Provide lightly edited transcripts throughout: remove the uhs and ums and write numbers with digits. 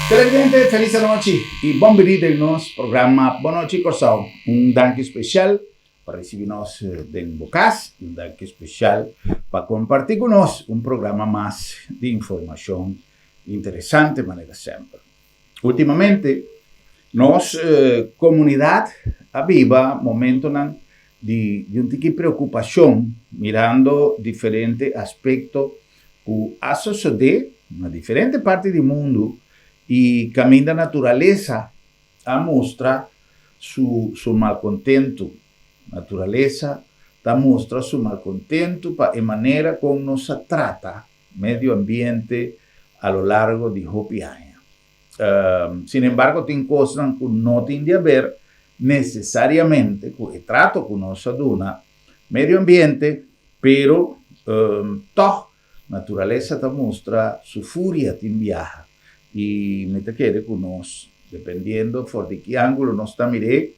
Televidente, felis anochi i bon bini den nos programa Bon Nochi Kòrsou. Un danki spesial pa risibi nos den bo kas i un danki spesial pa kompartí ku nos un programa mas di informashon interesante manera semper. Últimamente nos komunidat a biba momentonan di un tiki preokupashon mirando diferente aspekto ku a sosodé na diferente parti di mundu i kaminda naturalesa a mustra su su malkontentu. Naturalesa ta mustra su malkontentu pa e manera kon nos a trata medio ambiente a lo largo di hopi aña. Sin embargo tin kosnan ku no tin di haber nesesariamente ku e trato ku nos a duna medio ambiente, pero tòg naturalesa ta mustra su furia tin biaha i mi ta kere ku nos, dependiendo for di ki ángulo nos ta mir'é,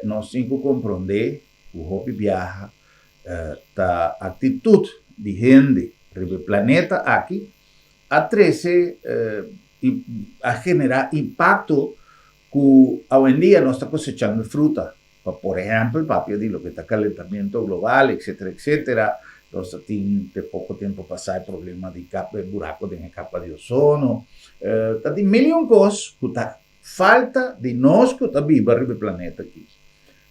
nos tin ku komprondé ku hopi biaha ta aktitut di hende riba e planeta aki a trese i a generá impakto ku awendia nos ta kosechando e fruta. Pa por ehèmpel papia di loke ta kalentamentu global etsetera etsetera, nos ta tin te poko tempu pasá e problema di kap e buraku den e kapa di ozono. Ta tin mil i un kos ku ta falta di nos ku ta biba riba e planeta aki.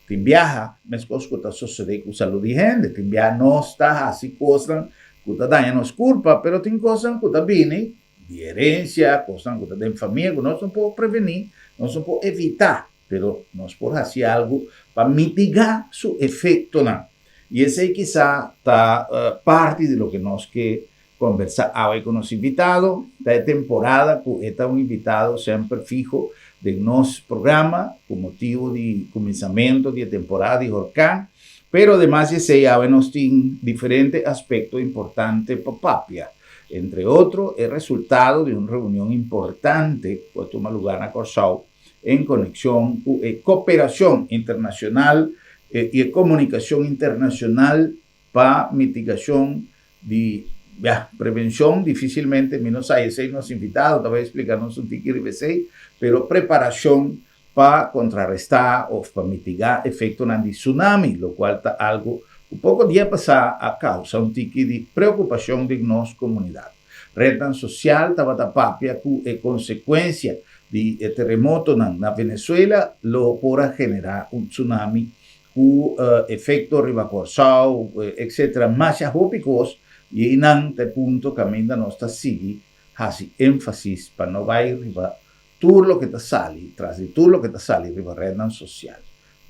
Tin biaha meskos ku ta sosodé ku salú di hende. Tin biaha nos ta hasi kosnan ku ta daña nos kurpa, pero tin kosnan ku ta bini di herensia, kosnan ku ta den famia ku nos no por prevení, nos no por evitá, pero nos por hasi algu pa mitigá su efektonan. I esei kisá ta parti di loke nos ke Kombersá awe ku nos invitado. Ta e temporada ku e ta un invitado semper fiho den nos programa ku motibu di kuminsamentu di e temporada di horkan. Pero ademas di esei awe nos tin diferente aspekto importante pa papia. Entre otro e resultado di un reunion importante ku a tuma lugá na Kòrsou en konekshon ku e koperashon internashonal i e komunikashon internashonal pa mitigashon di, ya, prevenshon difisilmente mi no sa esei nos invitado ta bai splika nos un tiki riba esei, pero preparashon pa kontrarestá òf pa mitigá efektonan di tsunami, lokual ta algu ku poko dia pasá a kousa un tiki di preokupashon den nos komunidat. Retnan sosial tabata papia ku e konsekuensia di e teremotonan na Venezuela lo por a generá un tsunami ku efekto riba Kòrsou, etcetera, masha hopi kos, i einan ta e punto kaminda nos ta sigui hasi énfasis pa no bai riba tur loke ta sali, tras di tur loke ta sali riba retnan sosial.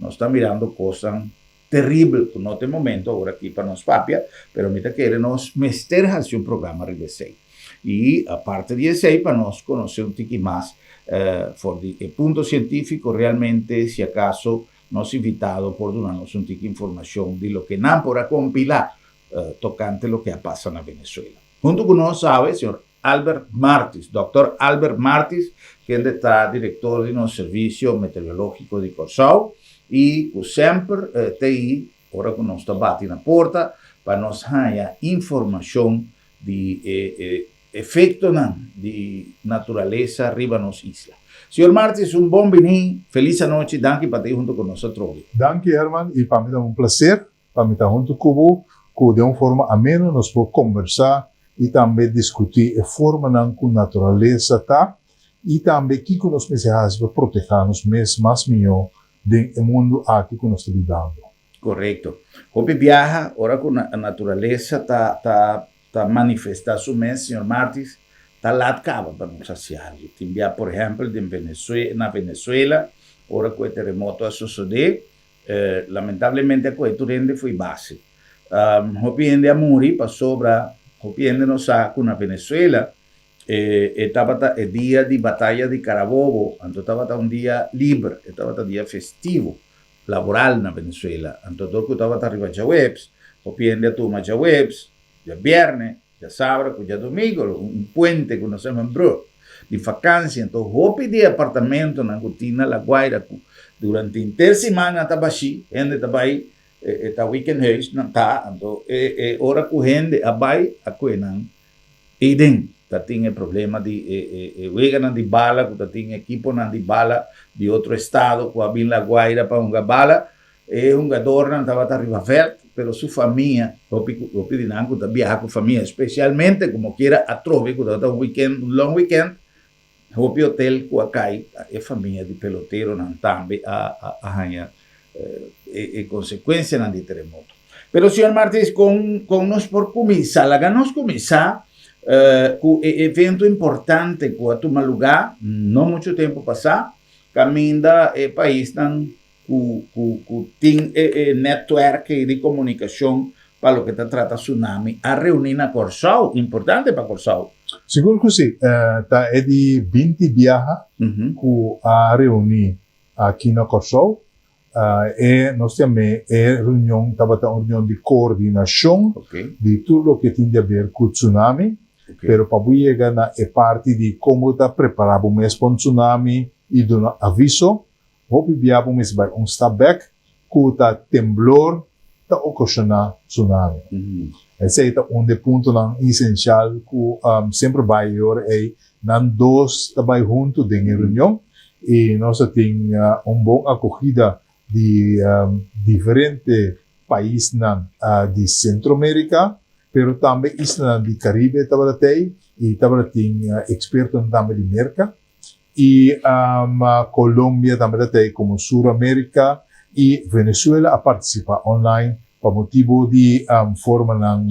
Nos ta mirando kosnan teribel ku no ta e momento awor aki pa nos papia, pero mi ta kere nos mester hasi un programa riba esei. I aparte di esei pa nos konosé un tiki mas for di e punto sientífiko realmente si akaso Nos invitado por duna nos un tiki informacion di loke nan por a compila tocante loke a pasa na Venezuela. Hunto cu nos awe señor Albert Martis, Doctor Albert Martis, kende ta director di nos Servicio Meteorologico di Corsou y cu semper ta ei ora cu nos ta bati na porta pa nos haya informacion di e efectonan di naturalesa riba nos isla. Señor Martis, un bon bini, feliz anochi, danki pa ta ei hunto cu nos atrobe. Danki Herman y pa mi ta un placer pa mi ta hunto cu bo cu den un forma ameno nos por combersa y tambe discuti e formanan cu naturalesa ta y tambe kico nos mester haci pa proteha nos mes mas miyo den e mundo aki cu nos ta bibando. Korekto. Hopi biaha ora ku naturalesa ta ta ta manifestá su mes, señor Martis, ta lat kaba pa nos hasi algu. Tin bia, por ehèmpel, den Venezuela, na Venezuela, ora ku e teremoto a sosodé, lamentablemente a kohe tur hende fo'i base. Hopi hende a muri pasobra hopi hende no sa ku na Venezuela e e tabata e dia di bataya di Carabobo, anto tabata un dia liber, e tabata dia festivo. laboral na Venezuela. Anto dor ku tabata riba djaweps, hopi hende a tuma djaweps, djabierne, djasabra ku djadomingo, un puente ku nos yama brug di fakansia. Anto hopi di e apartamentonan ku tin na La Guaira ku durante henter siman nan ta bashí, hende ta bai e ta weekendhuis nan ta, anto e ora ku hende a bai a kue nan eiden. ta tin e problema di e e e weganan di bala ku ta tin ekiponan di bala di otro estado ku a bin La Guaira pa hunga bala. E hungadornan tabata riba vèlt, pero su famia, hopi ku hopi di nan ku ta biaha ku famia, espesialmente komo kiera atrobe ku tabata un weekend, un long weekend, hopi hotel ku a kai, e famia di peloteronan tambe a a a haña e e konsekuensianan di teremoto. Pero señor Martis, kon kon nos por kuminsá? Laga nos kuminsá ku e evento importante ku a tuma lugá no muchu tempu pasá, kaminda e paisnan ku ku ku tin e e nètwèrk ei di komunikashon pa loke ta trata tsunami a reuní na Kòrsou, importante pa Kòrsou. Sigur ku si. Ta e di binti biaha ku a reuní aki na Kòrsou. E nos yam'é e reunion tabata un reunion di koordinashon di tur loke tin di aber ku tsunami, pero pa bo yega na e parti di kon bo ta prepará bo mes pa un tsunami i duna aviso, hopi bia bo mester bai un stap bèk ku ta temblor ta okashoná tsunami. Esei ta un di e puntonan esenshal ku semper bai e ora ei nan dos ta bai huntu den e reunion i nos a tin un bon akogida di diferente paisnan di Sentroamerika pero tambe islanan di Karibe tabata tei i tabata tin ekspertonan tambe di Merka. I Colombia tambe ta tei komo Sur Amerika i Venezuela a partisipá online pa motibu di formanan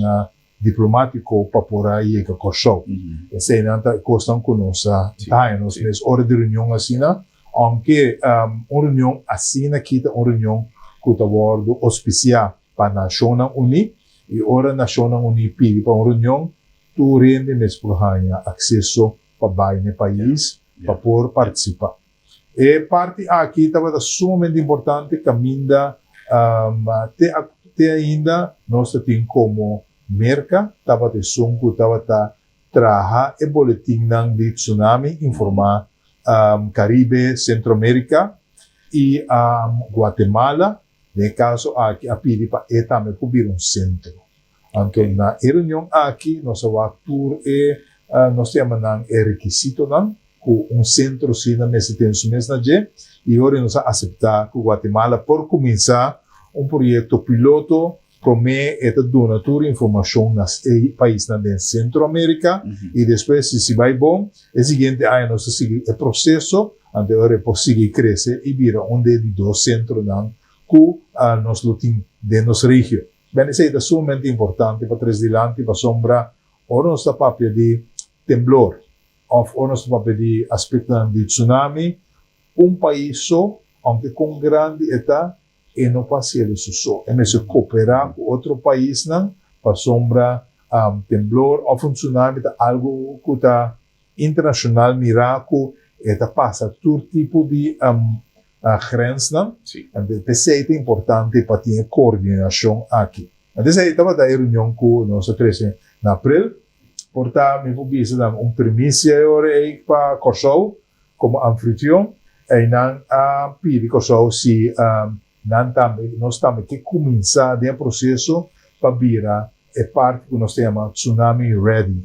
diplomatiko pa por a yega Kòrsou. Eseinan ta e kosnan ku nos a haña nos mes ora di reunion asina, ounke un reunion asina aki ta un reunion ku ta wòrdu ospisiá pa Nashonnan Uní i ora Nashonnan Uní pidi pa un reunion tur hende mes por haña akseso pa bai n'e pais pa por partisipá. E parti aki tabata sumamente importante kaminda te te ainda nos ta tin komo Merka tabata esun ku tabata traha e boletinnan di tsunami informá Karibe, Sentroamerika i Guatemala. Den e kaso aki a pidi pa e tambe por bira un sentro. Anto na e reunion aki nos a wak tur e, nos ta yama nan e rekisitonan ku un sentro asina mester tene su mes na dje i ora nos a aseptá ku Guatemala por kuminsá un proyekto piloto promé e ta duna tur informashon na e paisnan den Sentroamerika i despues si si bai bon e siguiente aña nos ta sigui e proseso anto e ora e por sigui krese i bira un de di dos sentronan ku nos lo tin den nos regio. Ben esei ta sumamente importante pa tres dilanti pasobra ora nos ta papia di temblor of ora nos ta papia di aspectonan di tsunami, un pais so, aunke con grandi e ta, e no por haciel su so. E mester coopera cu otro paisnan pasobra temblor of un tsunami ta algo cu ta internacional mira cu e ta pasa tur tipo di grensnan. Entonces p'esey ta importante pa tin e coordinacion aki. Entonces ey tabata e reunion cu nos a trece na april. Por ta mi por bisa nan un primicia e ora ey pa Corsou como anfitrion. Ey nan a pidi Corsou si nan tambe, nos tambe ke cuminsa den e proceso pa bira e parti cu nos ta yama Tsunami Ready.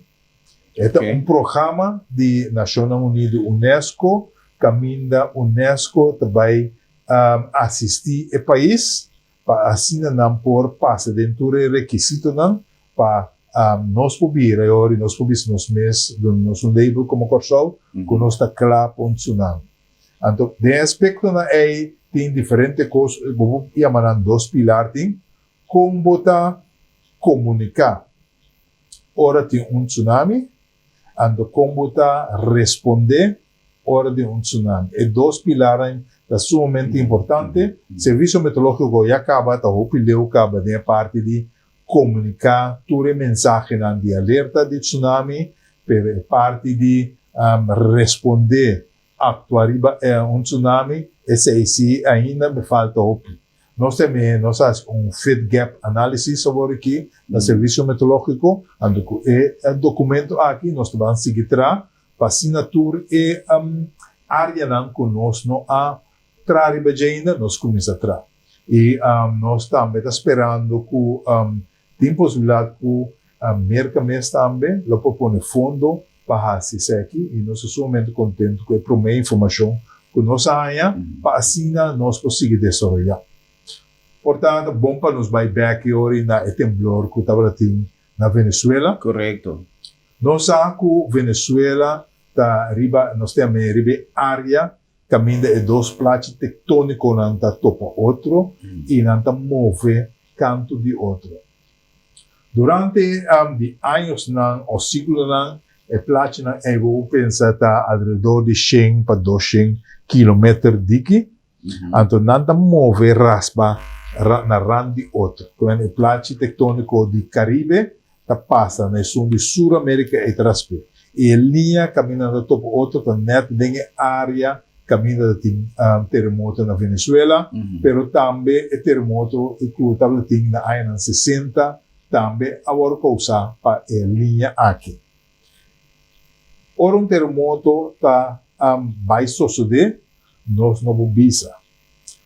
E ta un programa di Nashonnan Uní di UNESCO kaminda UNESCO ta bai asistí e pais pa asina nan por pasa den tur e rekisitonan pa nos por bira e ora i nos por bisa nos mes duna nos un label komo Kòrsou ku nos ta kla pa un tsunami. Anto den e aspektonan ei tin diferente kos, bo por yama nan dos pilar tin, kon bo ta komuniká ora tin un tsunami, anto kon bo ta respondé ora di un tsunami. E dos pilarnan ta sumamente importante. Servisio Meteorológiko ya kaba ta hopi leu kaba den e parti di komuniká tur e mensahenan di alerta di tsunami, pero e parti di respondé, aktua riba un tsunami, esei si ainda me falta hopi. Nos tambe nos a hasi un fit gap analysis awor aki na Servisio Meteorológiko, anto ku e dokumento aki nos ta ban sigui traha pa asina tur e áreanan ku nos no a traha riba dje ainda nos kuminsá traha. I nos tambe ta sperando ku tin posibilidat ku Merka mes tambe lo por pone fondo. pa hasi esaki i nos ta sumamente kontentu ku e promé informashon ku nos a haña pa asina nos por sigui desaroyá. Por ta ta bon pa nos bai bèk e ora na e temblor ku tabata tin na Venezuela. Korekto. Nos sa ku Venezuela ta riba, nos ta yam'é riba e área kaminda e dos plachi tektónikonan ta topa otro i nan ta move kantu di otro. Durante di añosnan o siglonan e plachinan ei bo por pensa ta alrededor di shen pa doshen kilometer diki, anto nan ta move raspa na rand di otro. Ku e plachi tektóniko di Karibe ta pasa na esun di Sur Amerika ei ta rasp'é. I e liña kaminda nan ta topa otro ta nèt den e área kaminda ta tin teremoto na Venezuela, pero tambe e teremoto ku tabata tin na añanan 60 tambe a wòrdu kousá pa e liña aki. Ora un teremoto ta bai sosodé, nos no por bisa.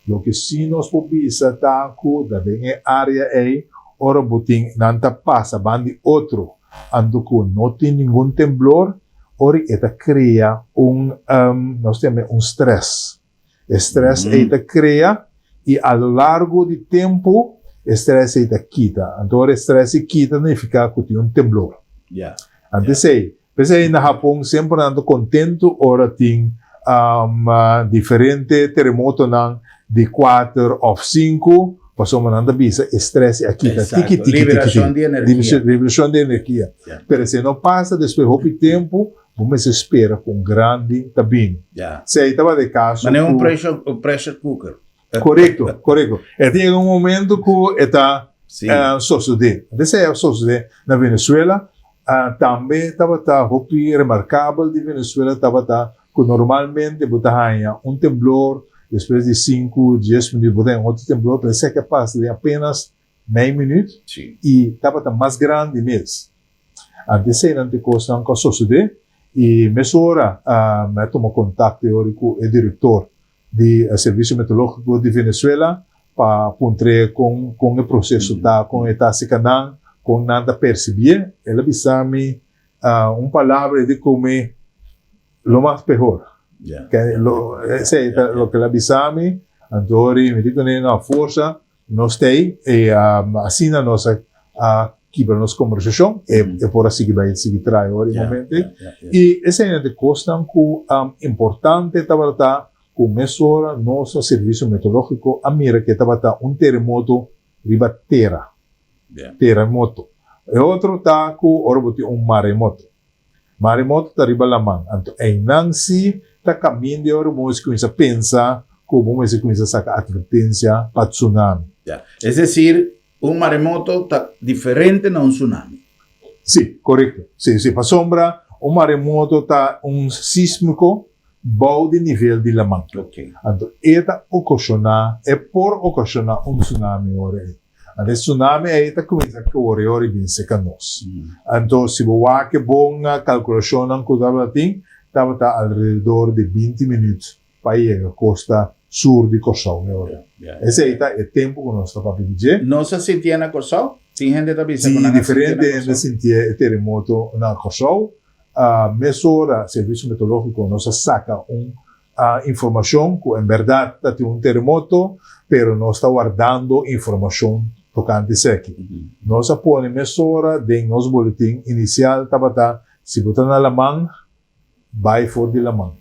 Loke sí nos por bisa ta ku ta den e área ei ora bo tin nan ta pasa ban di otro, anto ku no tin ningun temblor, ora e ta krea un, nos ta yam'é un strès. E strès ei ta krea i a lo largo di tempu e strès ei ta kita. Anto ora e strès ei kita nifiká ku tin un temblor. Anto esei, P'esei na Hapon semper nan ta kontentu ora tin diferente teremotonan di kuater òf sinku, pasobra nan ta bisa e strès a kita tiki tiki tiki. Liberashon di energia. Liberashon di energia. Pero esei no pasa despues hopi tempu, bo mester spera ku un grandi ta bini. Esei tabata e kaso ku. Manera un pressure cooker. Korekto, korekto. E ta yega un momento ku e ta sosodé. Esei a sosodé na Venezuela. Tambe tabata hopi remarkabel di Venezuela tabata ku normalmente bo ta haña un temblor, despues di sinku, dies minüt bo ta haña otro temblor, pero esaki a pasa den apenas mei minüt i tabata mas grandi mes. Antes eseinan ta e kosnan ku a sosodé i mesora mi a tuma kontakto e ora ku e direktor di Servicio Meteorologico di Venezuela pa puntr'é con con e proceso ta, con e ta haci canan, con nan ta percibié. El a bisa mi un palabra, e di cu mi, lo mas pehor. Esey ta loke el a bisa mi. Anto ori mi di cune, no, forsa, Nos ta ei, i asina nos a kibra nos kombersashon, e por a sigui bai sigui traha ora e momento ei. I esei ta e kosnan ku importante tabata ta ku mesora nos Servisio Meteorológiko a mira ku e tabata un teremoto riba tera, teremoto. E otro ta ku ora bo tin un maremoto. Maremoto ta riba laman, anto einan si ta kaminda e ora bo mester kuminsá pensa ku bo mester kuminsá saka atvertensia pa tsunami. Ya. Es desir, un maremoto ta diferente na un tsunami. Si, korekto. Si, si. Pasobra un maremoto ta un sísmiko bou di nivel di laman. Oké. Anto e ta okashoná, e por okashoná un tsunami ora ei. Anto e tsunami ei ta kuminsá kore ora i bin seka nos. Anto si bo wak e bon kalkulashonnan ku tabata tin, tabata alrededor di 20 minüt pa yega kosta sur di Kòrsou e ora. Esei ta e tempu ku nos ta papia di dje. Nos a sintié na Kòrsou? Tin hende ta bisa ku Si, nan a sintié diferente na hende Kòrsou. sintié e teremoto na Kòrsou. Mesora Servisio Meteorológiko nos a saka un informashon ku en bèrdat ta tin un teremoto, pero nos ta wardando informashon tokante esaki. Nos a pone mesora den nos boletin inisial tabata si bo ta na laman, bai for di laman.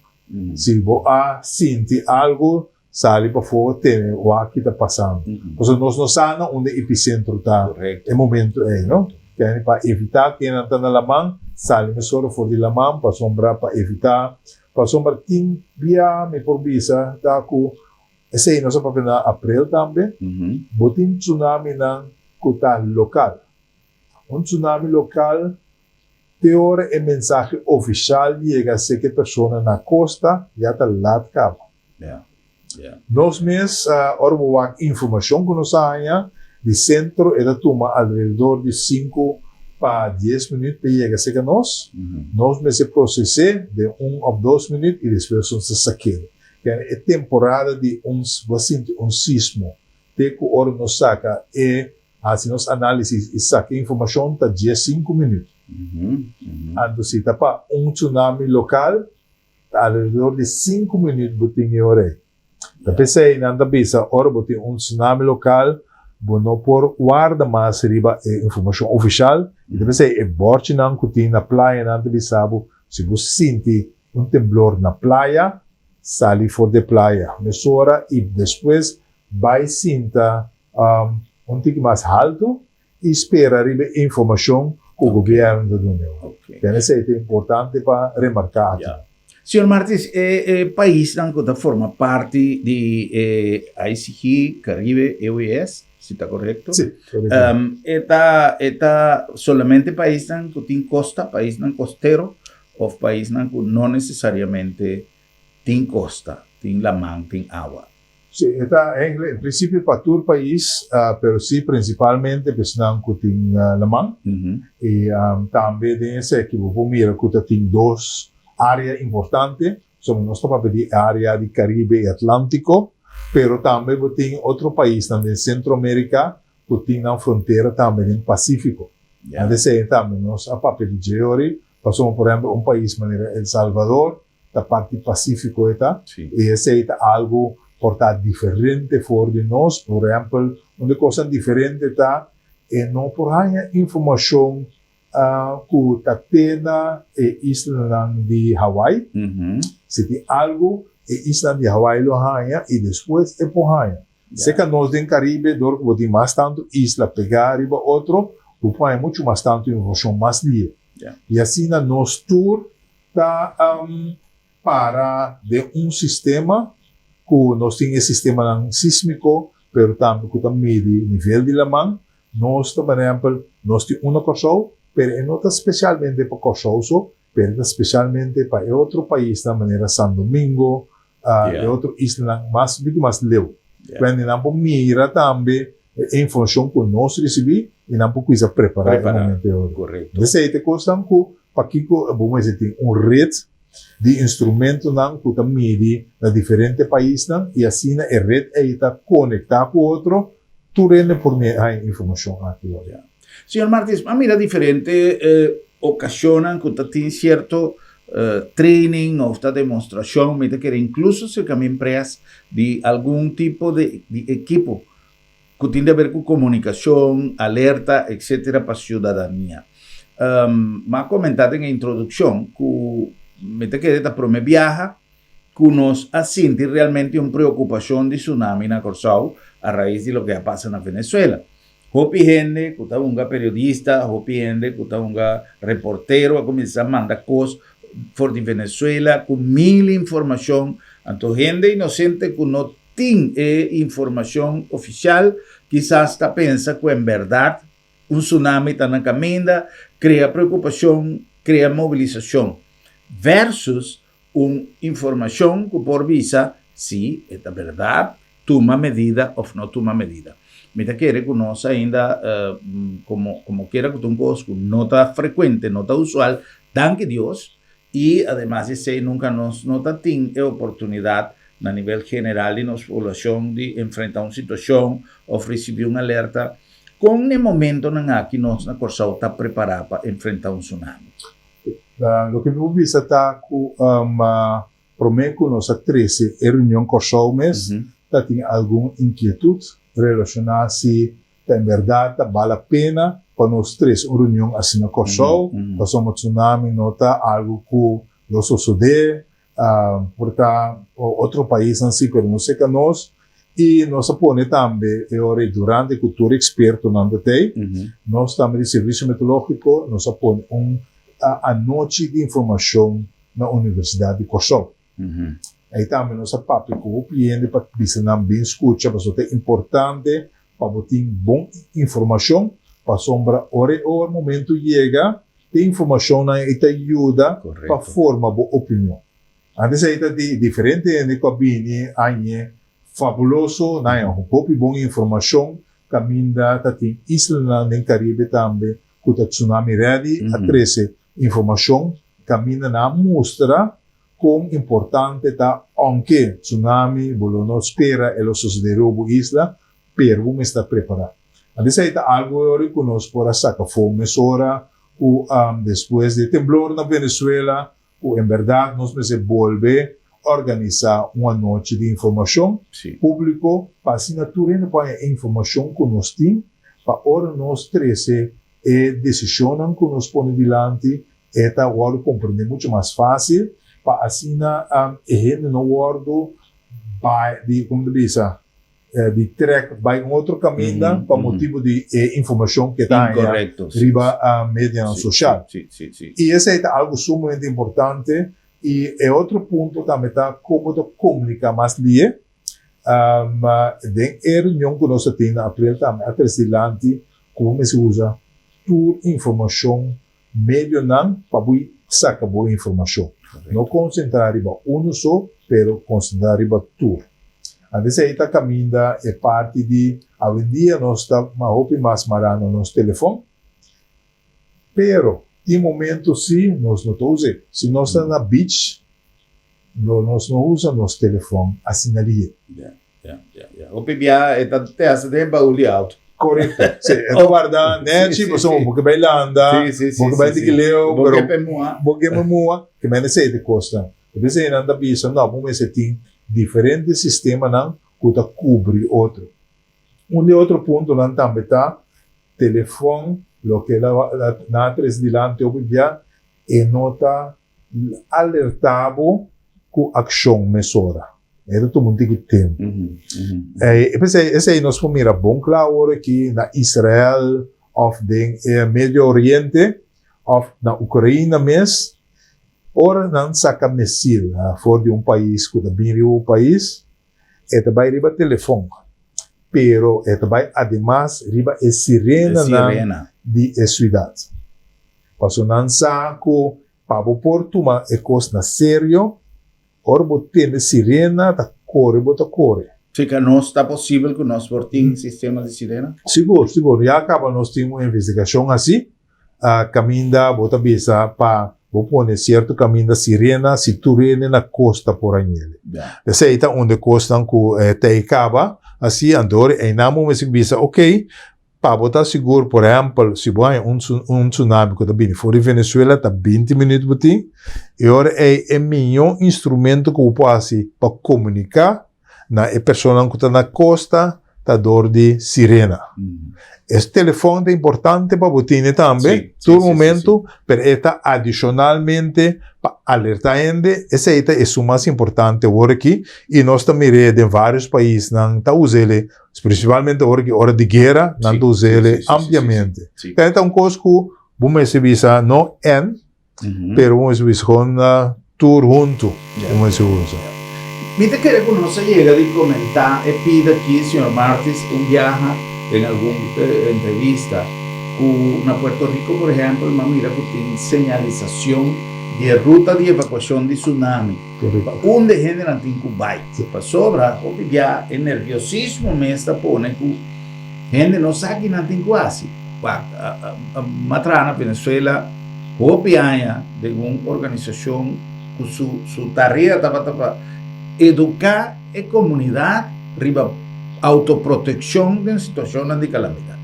Si bo a sinti algu, sali pafó tene wak ki ta pasando. Pasobra nos no sa na unda episentro ta e momento ei, no? Kende pa evitá kennan ta na laman, sali mesora for di laman pasobra pa evitá Pasobra tin bia mi por bisa ta ku esei nos a papia na aprel tambe, bo tin tsunaminan ku ta lokal. Un tsunami lokal te ora e mensahe ofishal yega seke e persona na kosta ya ta lat kaba. Nos mes ora bo wak informashon ku nos a haña di sentro e ta tuma alrededor di sinku pa dies minüt pa yega serka nos. Nos mester proses'é den un òf dos minüt i despues nos ta sak'é. Kende e temporada di un bo a sinti un sismo te ku ora nos saka e hasi nos análisis i saka e informashon ta 15 minüt. Anto si ta pa un tsunami lokal, ta alrededor di sinku minüt bo tin e ora ei. Ta p'esei nan ta bisa ora bo tin un tsunami lokal, bo no por warda mas riba e informashon ofishal i ta p'esei e bòrchinan ku tin na playanan ta bisa bo si bo sinti un temblor na playa, sali for di e playa mesora i despues bai sinta un tiki mas haltu i spera riba e informashon ku gobièrnu ta duna bo. Ten esei ta importante pa remarká aki. Señor Martis, e e paisnan ku ta forma parti di e ICG, Caribe, EOES, si ta korekto? Si, korekto. E ta e ta solamente paisnan ku tin kosta, paisnan kostero, òf paisnan ku no nesesariamente tin kosta, tin laman, tin awa? Si, e ta eigenlijk en principio pa tur pais, pero si principalmente pa esnan cu tin laman. Y tambe den eseki bo por mira cu ta tin dos area importante, so nos ta papia di area di Caribe y Atlantico, pero tambe bo tin otro paisnan den Centro America cu tin nan frontera tambe den Pacifico. Anto esey tambe nos a papia di dje ori, pasobra por ehempel un pais manera El Salvador, ta parti Pacífico e ta, y esey ta algo por ta diferente for di nos. Por ehempel, un di cosnan diferente ta e no por haña informacion cu ta te na e islanan di Hawaii. Si tin algo, e islanan di Hawaii lo haña y despues e por haña. Seca nos den Caribe, dor cu bo tin mas tanto isla pega riba otro, bo por haña mucho mas tanto informacion mas lihe. Y asina nos tur ta para den un sistema cu nos tin e sistemanan sismico, pero tambe cu ta midi nivel di laman. Nos ta, por ehempel, nos tin uno Corsou, pero e no ta specialmente pa Corsou so, pero e ta specialmente pa e otro paisnan manera San Domingo, e otro islanan mas un poquito mas leu. Cuando nan por mira tambe e informacion cu nos ricibi y nan por cuminsa prepara e momento e ora. Esey ta e cosnan cu pakico bo mester tin un red di instrumentonan cu ta midi na diferente paisnan y asina e red ey ta conecta cu otro, tur hende por haña informacion aki. Señor Martins, a mira diferente ocasionnan cu ta tin cierto training of ta demostracion, mi ta kere incluso cerca mi empresa di algun tipo di equipo cu tin di haber cu comunicacion, alerta, etcetera pa ciudadania. Mi a comenta den e introduccion cu mi ta kere ta prome biaha cu nos a sinti realmente un preocupacion di tsunami na Corsou a raiz di loke a pasa na Venezuela. Hopi hende ku ta hunga periodista, hopi hende ku ta hunga reportero a kuminsá manda kos for di Venezuela ku mil informashon. Anto hende inosente ku no tin e informashon ofishal kisas ta pensa ku en bèrdat un tsunami ta na kaminda, krea preokupashon, krea mobilisashon versus Un informashon ku por bisa si e ta bèrdat, tuma medida òf no tuma medida. Mi ta kere ku nos ainda komo komo kera ku ta un kos ku no ta frekuente, no ta usual, danki Dios, i ademas di esei nunka nos no ta tin e oportunidat na nivel general di nos poblashon di enfrentá un situashon òf risibí un alerta. Kon na e momentonan aki nos na Kòrsou ta prepará pa enfrentá un tsunami? Loke mi por bisa ta ku promé ku nos a trese e reunion Kòrsou mes ta tin algun inkietut relashoná si ta en bèrdat ta bal a pena pa nos trese un reunion asina Kòrsou pasobra tsunami no ta algu ku lo sosodé Por ta otro paisnan si, pero no serka nos. I nos a pone tambe e ora ei durante ku tur ekspertonan ta tei, nos tambe di Servisio Meteorológiko nos a pone un anochi di informashon na Universidat di Kòrsou. Ei tambe nos a papia ku hopi hende pa bisa nan bin skucha pasobra ta importante pa bo tin bon informashon pasobra ora e ora momento yega E informashonnan ei ta yuda pa forma bo opinion. Antes ei ta di diferente hende ku a bini añ'e fabuloso, nan a hopi bon informashon kaminda ta tin islanan den Karibe tambe ku ta tsunami ready a trese informashon kaminda nan a mustra kon importante ta ounke tsunami bo lo no spera e lo sosode riba bo isla pero bo mester prepará. Antes ei ta algu ku nos por a saka afó mesora. ku despues di e temblor na Venezuela ku en bèrdat nos mester bolbe organisá un anochi di informashon públiko pa asina tur hende por haña e informashon ku nos tin pa ora nos trese e desishonnan ku nos pone dilanti e ta wòrdu komprendé muchu mas fásil pa asina e hende no wòrdu bai di komo ta bisa di trek bai un otro kaminda pa motibu di e informashon ku e ta haña riba medianan soshal. I esei ta algu sumamente importante. I e otro punto tambe ta kon bo ta komuniká mas lihe. Den e reunion ku nos a tin na aprel tambe a trese dilanti ku bo mester usa tur informashon medionan pa bo saka bo informashon. No konsentrá riba unu so, pero konsentrá riba tur. Antes ei ta kaminda e parti di awendia nos ta hopi mas mará na nos telefon, pero tin momento si nos no ta us'é. Si nos ta na beach, lo nos no usa nos telefon asina lihe. Ya, ya, ya, ya. Hopi bia e ta testa den baul di auto. Korekto. Si, e ta warda nechi, pasobra bo ke bai landa, bo ke bai tiki leu, Bo ke pe mua. Bo ke pe mua, ke mende esei ta kosnan. E bes nan ta bisa, no, bo mester tin diferente sistemanan ku ta kubri otro. Un di e otro puntonan tambe ta telefon, loke nan a trese dilanti hopi bia, e no ta Alertá bo ku akshon mesora. E ta tuma un tiki tempu. E p'esei esei nos por mira bon kla awor aki na Israel òf den e Medio Oriente òf na Ukraina mes. Ora nan saka misil for di un pais ku ta bin riba bo pais, e ta bai riba telefon, pero e ta bai ademas riba e sirenanan di e siudat. Pasobra nan sa ku pa bo por tuma e kos na serio, ora bo tende sirena ta kore bo ta kore. Fika nos ta posibel ku nos por tin sistema di sirena? Sigur, sigur. Ya kaba nos tin un investigashon hasi Kaminda bo ta bisa pa bo pone sierto kaminda sirena si tur hende na kosta por a ñele. Esei ta un de kosnan ku ta e kaba asi anto einan bo mester bisa ok pa bo ta sigur por ehèmpel si bo haña un tsunami ku ta bini for di Venezuela ta binti minüt bo tin e ora ei e mihó instrumento ku bo por hasi pa komuniká na e personanan ku ta na kosta ta dor di sirena. E telefòn ta importante pa bo tene tambe tur momento, pero e ta adishonalmente pa alerta hende, esei ta esun mas importante awor aki i nos ta mir'é den vários paisnan ta us'é, prinsipalmente awor aki ora di guera nan ta us'é ampliamente. Tambe ta un kos ku bo mester bisa no en. Pero un es wishon na tur huntu un es usa. Mi ta kere ku nos a yega di komentá e pida aki, señor Martis, un biaha den algun entrevista, ku na Puerto Rico, por ehèmpel, m'a mira ku tin señalisashon di e ruta di evakuashon di tsunami, pa unda e hendenan tin ku bai. Pasobra hopi bia e nerviosismo mes ta pone ku hende no sa ki nan tin ku hasi. Wak, m'a traha na Venezuela hopi aña den un organisashon ku su su tarea tabata pa eduká e komunidat riba autoprotekshon den situashonnan di kalamidat.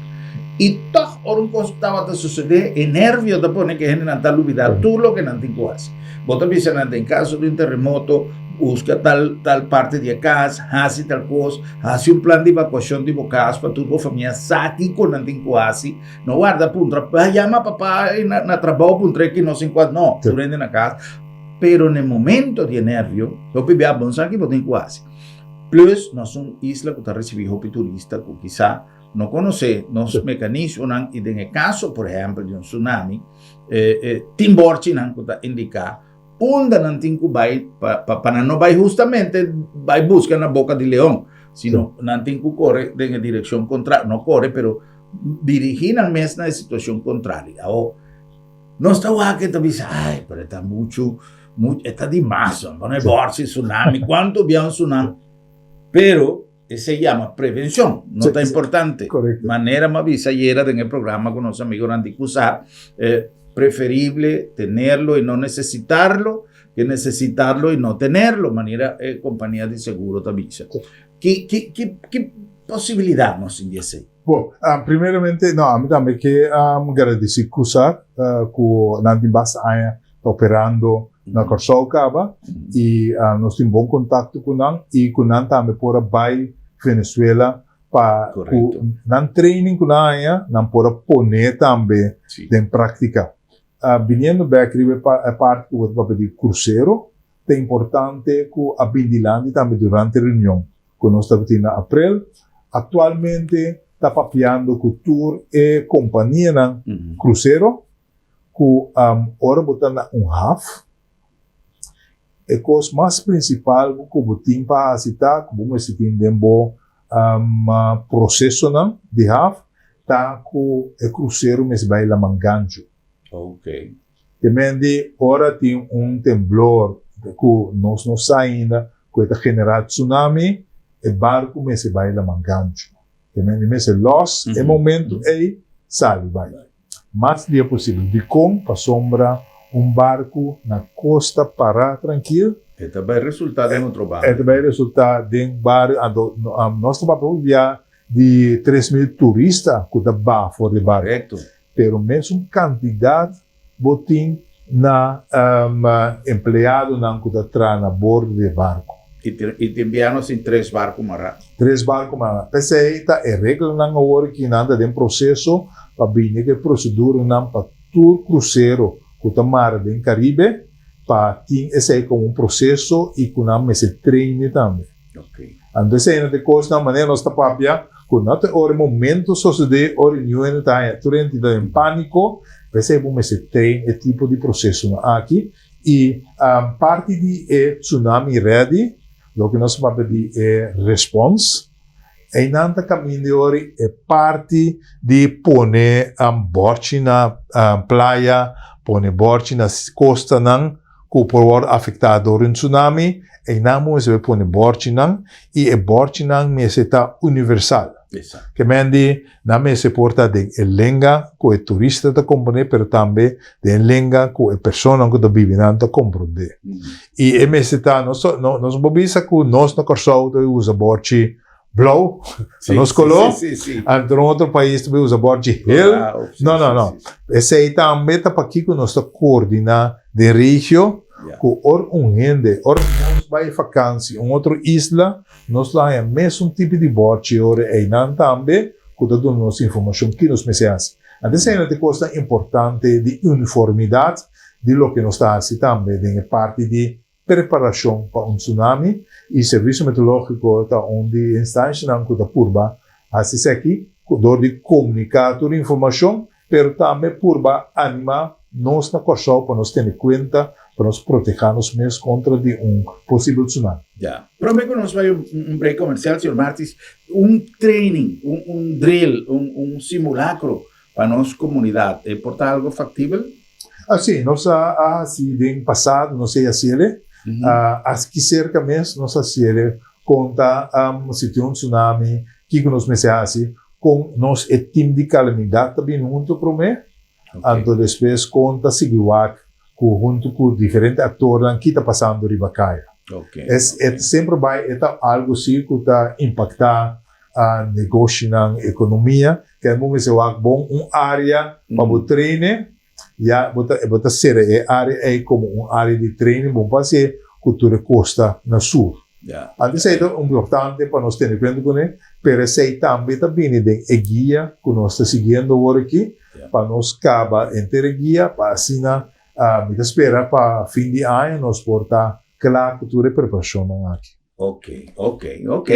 I tòg ora un kos tabata susedé e nervio ta pone ku e hendenan ta lubidá tur loke nan tin ku hasi. Bo ta bisa nan den kaso di un teremoto buska tal tal parti di e kas, hasi tal kos, hasi un plan di evakuashon di bo kas pa tur bo famia sa kiko nan tin ku hasi. No warda puntra, yama papa na trabou puntra e ki no sin kua, no, tur hende na kas. Pero na e momento di e nervio, hopi bia bo no sa ki bo tin ku hasi. Plus nos un isla ku ta risibí hopi turista ku kisa no konosé nos mekanismonan i den e kaso por ehèmpel di un tsunami tin bòrchinan ku ta indiká unda nan tin ku bai pa pa nan no bai hustamente bai buska na boka di leon sino nan tin ku kore den e direkshon kontrario no kore pero dirigí nan mes na e situashon kontrario awo nos ta wak e ta bisa ai pero e ta muchu e ta dimas pone bòrchi tsunami kuantu bia un tsunami pero Esei yama prevencion, no ta importante. Manera mi a bisa ayera den e programa cu nos amigonan di Cusar, preferible tenerlo y no necesitarlo que necesitarlo y no tenerlo, manera e compania di seguro ta bisa. Ki, ki, ki, ki posibilidad nos tin di esei? Bo, primeramente, no, ami tambe ke gradisí Cusar ku nan tin basta aña ta operando na Kòrsou kaba i nos tin bon kontakto ku nan i ku nan tambe por a bai Venezuela pa ku nan training ku nan haña nan por a pone tambe den práktika. Biniendo bèk riba e parti ku bo ta papia di krusero, ta importante ku a bin dilanti tambe durante reunion ku nos tabatin na aprel. Aktualmente ta papiando ku tur e kompanianan krusero ku ora bo ta na un haf, e kos mas prinsipal ku bo tin pa hasi ta ku bo mester tin den bo prosesonan di haf ta ku e krusero mester bai laman ganchu. Te men di ora tin un temblor ku nos no sa ainda ku e ta generá tsunami, e barku mester bai laman ganchu. Te men di mester lòs e momentu ei sali bai. Mas dia posibel. Dikon? Pasobra un barku na kosta pará trankil. E ta bai resultá den otro bario. E ta bai resultá den bario. Anto nos ta papia hopi bia di 3000 turista ku ta baha for di barku. Korekto. Pero mesun kantidat bo tin na empleadonan ku ta traha na bordo di e barku. I tin bia nos tin tres barku mará. Tres barku mará. P'esei ta e reglanan awor ki nan ta den proseso pa bini ku e proseduranan pa tur krusero ku ta mara den Karibe pa tin esei komo un proseso i ku nan mester traine tambe. Anto esei no ta e kosnan manera nos ta papia ku no ta ora e momento sosodé ora e niun hende ta haña tur hende ta den pániko p'esei bo mester train e tipo di prosesonan aki i parti di e tsunami ready loke nos ta papia di e respons einan ta kaminda e ora e parti di pone bòrchi na playa pone bòrchi na kostanan. ku por wòrdu afektá dor un tsunami, einan bo mester bai pone bòrchinan i e bòrchinan mester ta universal. Ke men di nan mester por ta den e lenga ku e turista ta komprondé pero tambe den e lenga ku e personanan ku ta biba nan ta komprondé. I e mester ta, nos no por bisa ku nos na Kòrsou ta usa bòrchi blauw, ta nos color, anto un otro pais ta usa borchi geel. No, no, no. Esey tambe ta pakiko nos ta coordina den regio, cu ora un hende, ora nos bay vakantie un otro isla, nos lo haya mesun tipo di borchi ora eynan tambe cu ta duna nos informacion ki nos mester haci. Anto esey ta e cosnan importante di uniformidad di loke nos ta haci tambe den e parti di Preparashon pa un tsunami i Servisio Meteorológiko ta un di e instanshanan ku ta purba hasi esaki dor di komuniká tur informashon, pero tambe purba animá nos na Kòrsou pa nos tene kuenta pa nos protehá nos mes kontra di un posibel tsunami. Ya. Promé ku nos bai un break komersial, señor Martis, un training, un drill, un simulakro Pa nos komunidat e por ta algo faktibel? Ah, sí, nos a hasi den pasado, nos a hasiele. Aki serka mes nos a hasiele kon ta si tin un tsunami, kiko nos mester hasi, kon nos e tim di kalamidat ta bini huntu promé, anto despues kon ta sigui wak ku huntu ku diferente aktornan ki ta pasando riba kaya. Es e ta semper bai e ta algo si ku ta impaktá a negoshinan, ekonomia, kende bo mester wak bon un área pa bo traine, ya bo ta bo ta sera e área ei komo un área di training bon pa hasié ku tur e kosta na sur. Anto esei ta importante pa nos tene kuenta kuné, pero esei tambe ta bini den e guia ku nos ta siguiendo awor aki pa nos kaba henter e guia pa asina mi ta spera pa fin di aña nos por ta kla ku tur e preparashonnan aki. Ok, ok, ok.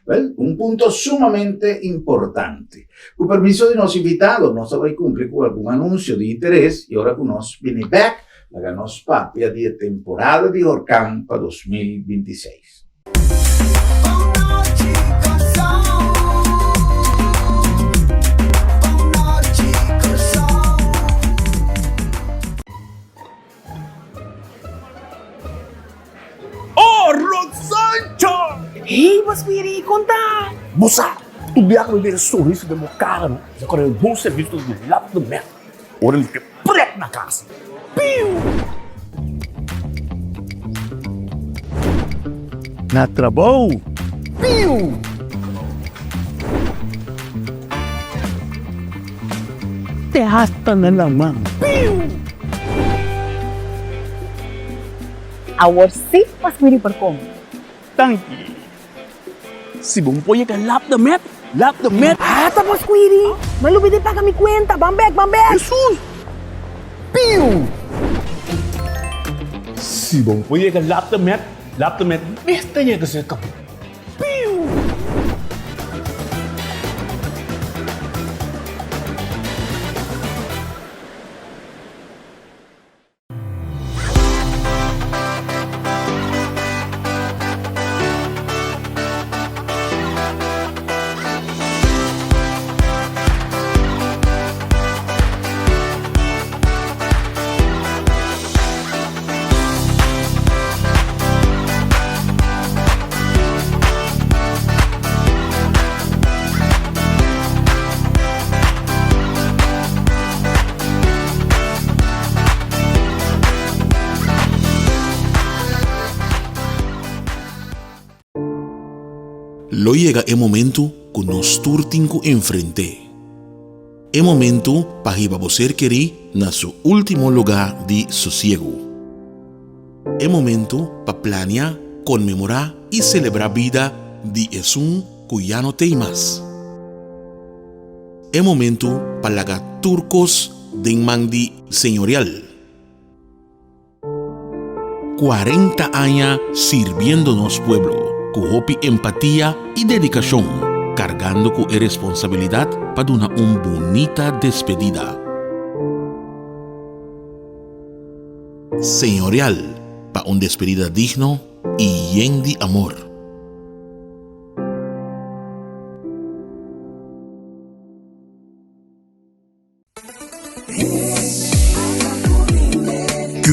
Wel, un punto sumamente importante. Ku permiso di nos invitado, nos ta bai kumpli ku algun anunsio di interes i ora ku nos bini bèk, laga nos papia di e temporada di horkan pa 2026. Oh, Rosancho! Hey, bo spiri, kon ta? Bo sa, tur biaha ku mi bira sonriso den bo kara no, mi ta kòrda e bon servisio di lap di mèt ora mi ke prèt na kas. Piu! Na trabou. Piu! Te hasta na laman. Piu! Awor sí Pasquiri por come. Danki. Si bo por yega lap de met, lap de met. Ata Pasquiri, m'a lubida di paga mi cuenta. Ban bek, ban bek. Hesus! Piu! Si bo por yega lap de met, lap de met mester yega serka bo. Piu! Lo yega e momentu ku nos tur tin ku enfrent'é. E momentu pa hiba bo ser kerí na su último lugá di sosiegu. E momentu pa plania, konmemorá i selebrá bida di esun ku ya no t'ei mas. E momentu pa laga tur kos den man di Señorial. 40 aña sirbiendo nos pueblo ku hopi empatia i dedikashon, kargando ku e responsabilidat pa duna un bunita despedida. Señorial pa un despedida digno i yen di amor.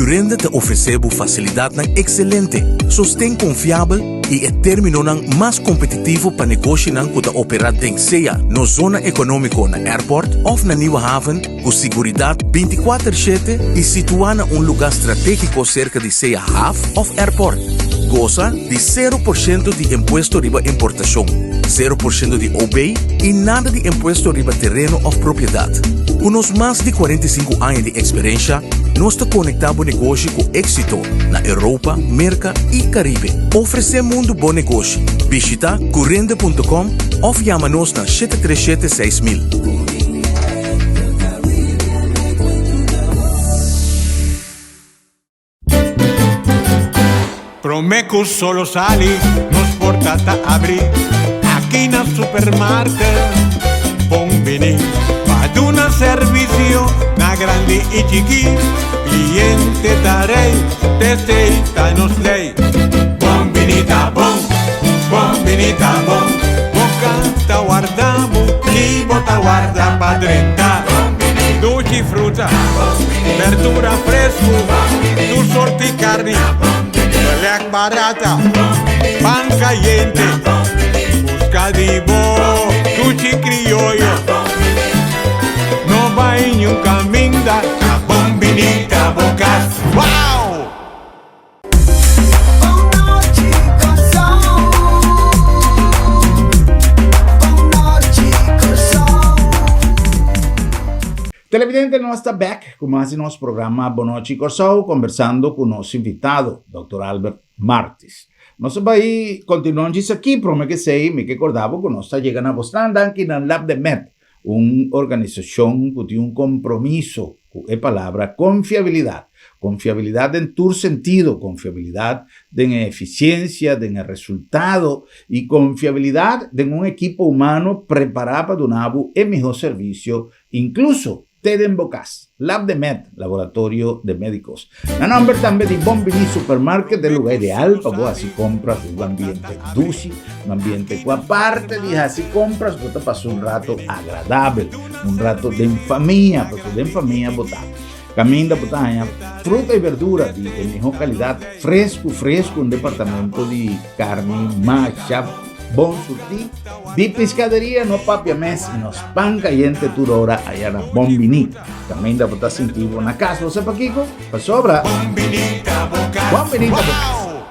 Curinde ta ofresé bo fasilidatnan ekselente, sosten konfiabel i e términonan mas kompetitivo pa negoshinan ku ta operá den sea nos zona ekonómiko na Airport òf na Nieuwe Haven ku siguridat bintikuater shete i situá na un lugá stratégiko serka di sea haf òf airport. Gosa di sero por shento di impuesto riba importashon, sero por shento di OB i nada di impuesto riba tereno òf propiedat. Ku nos mas di 45 aña di eksperensha, nos ta konektá bo negoshi ku éksito na Europa, Merka i Karibe. Ofresé mundu bo negoshi. Bishita curende.com òf yama nos na 737 6000. Prome cu solo sali, nos porta ta abri aki na supermarket. Bon bini pa duna servicio na grandi y chiki. Cliente ta rey, t'esey ta nos ley. Bon bini ta bon, bon bini ta bon. Boca ta warda bo y bo ta warda pa drenta. Dushi fruta, berdura fresku, tur sorti karni, belek barata, pan kayente, buska di bo dushi krioyo. No bai niun kaminda, ta bon bini ta bo kas. Wow! Televidente nos ta bek ku mas di nos programa Bonochi Kòrsou kombersando ku nos invitado Dòkter Albert Martis. Nos a bai kontinuá djis aki prome ke esei mi ke korda bo ku nos ta yega na bosnan danki na Lab de Med Un organisashon ku tin un kompromiso ku e palabra konfiabilidat. Konfiabilidat den tur sentido, konfiabilidat den e efisiensia, den e resultado i konfiabilidat den un ekipo humano prepará pa duna bo e mihó servisio, inkluso te den bo kas. Lab de Med, Laboratorio de Médicos. Na nomber tambe di Bon Bini Supermarket, e lugar ideal pa bo hasi compras den un ambiente dushi, un ambiente cu aparte di hasi compras bo ta pasa un rato agradabel, un rato den famia, pasobra den famia bo ta caminda bo ta haña fruta y verdura di e miho calidad, fresco fresco, un departamento di carni masha Bon surtí di piscaderia no papia mes y nos pan cayente tur ora aya na Bon Biní. Caminda bo ta sinti bo na cas. Bo sa pakico? Pasobra Bon Biní ta bo cas.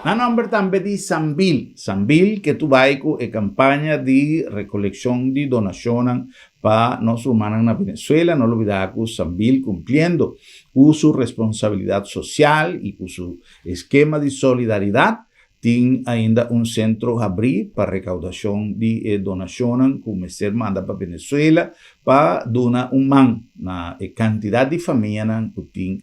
Na nòmber tambe di Sambil. Sambil ke tu bai ku e kampaña di rekolekshon di donashonnan pa nos rumannan na Venezuela. No lubidá ku Sambil kumpliendo ku su responsabilidat sosial i ku su eskema di solidaridat tin ainda un sentro habrí pa rekaudashon di e donashonnan ku mester manda pa Venezuela pa duna un man na e kantidat di famianan ku tin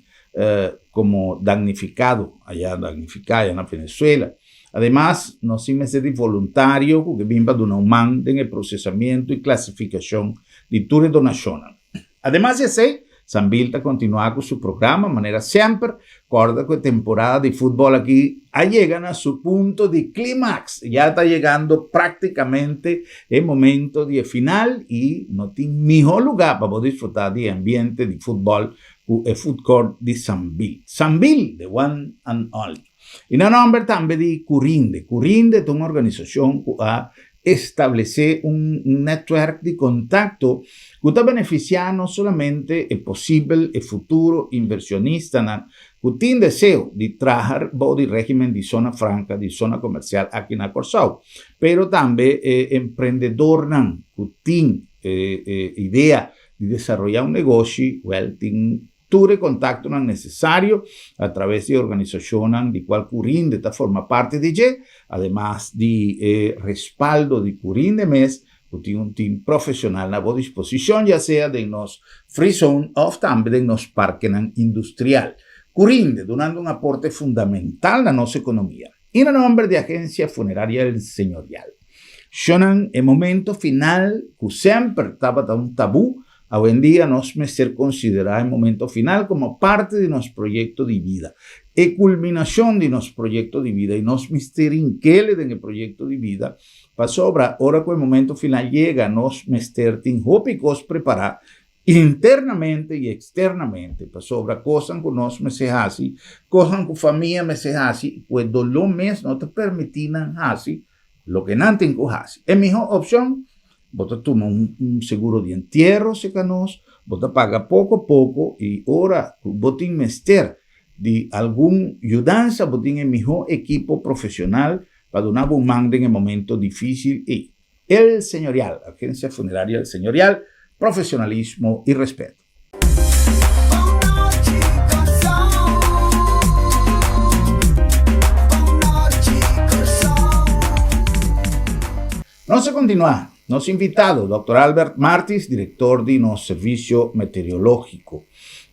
komo damnifikado aya damnifiká aya na Venezuela. Ademas, nos tin mester di voluntario ku ke bin pa duna un man den e prosesamentu i klasifikashon di tur e donashonnan. Ademas di esei, Sambil ta kontinuá ku su programa manera semper. Kòrda ku e temporada di futbòl aki a yega na su punto di klimaks. Ya ta yegando práktikamente e momento di e final i no tin mihó lugá pa bo disfrutá di e ambiente di futbòl ku e food court di Sambil. Sambil, the one and only. I na nòmber tambe di Curinde. Curinde ta un organisashon ku a establesé un nètwèrk di kontakto ku ta benefisiá no solamente e posibel e futuro inversionistanan ku tin deseo di traha bou di régimen di zona franka, di zona komersial aki na Kòrsou, pero tambe e emprendedornan ku tin e idea di desaroyá un negoshi, wèl tin tur e kontaktonan nesesario a traves di e organisashonnan di kual Curinde ta forma parti di dje, ademas di e respaldo di Curinde mes ku tin un tim profeshonal na bo disposishon ya sea den nos Free Zone òf tambe den nos parkenan industrial. Curinde, dunando un aporte fundamental na nos ekonomia. I na nòmber di Agensia Funeraria El Señorial. Shonnan, e momento final ku semper tabata un tabú, awendia nos mester konsiderá e momento final komo parti di nos proyekto di bida, e kulminashon di nos proyekto di bida i nos mester inkele den e proyekto di bida pasobra ora ku e momento final yega nos mester tin hopi kos prepará Internamente i eksternamente, pasobra kosnan ku nos mester hasi, kosnan ku famia mester hasi i ku e doló mes no ta permití nan hasi loke nan tin ku hasi. E mihó opshon, bo ta tuma un seguro di entiero serka nos, bo ta paga poko poko i ora ku bo tin mester di algun yudansa bo tin e mihó ekipo profeshonal pa duna bo un man den e momento difísil ei. El Señorial, Agencia Funeraria El Señorial, profesionalismo y respeto. Nos a continua, nos invitado, Dòkter Albert Martis, director di nos Servicio Meteorologico.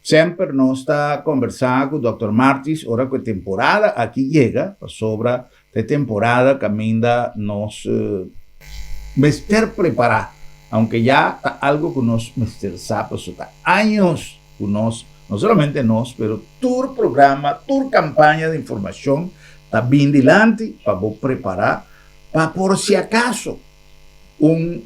Semper nos ta conversa cu Dòkter Martis ora cu e temporada aki yega, pasobra Ta e temporada kaminda nos mester prepará, aunke ya ta algu ku nos mester sa pasobra ta años ku nos, no solamente nos, pero tur programa, tur kampaña di informashon ta bin dilanti pa bo prepará pa por si akaso un,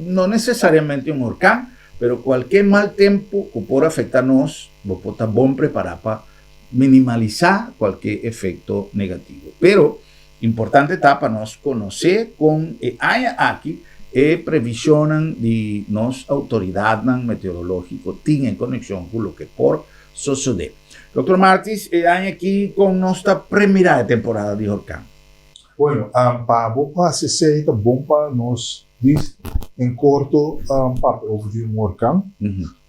no nesesariamente un orkan, pero kualke mal tempu ku por afektá nos, bo por ta bon prepará pa minimalisá kualke efekto negativo. Pero, importante ta pa nos konosé kon e aña aki e previshonnan di nos outoridatnan meteorológiko tin en konekshon ku loke por sosodé. Dòkter Martis, e aña aki kon nos ta premirá e temporada di horkan? Bueno, pa bo por hasi esei ta bon pa nos dis en korto papia over di un horkan,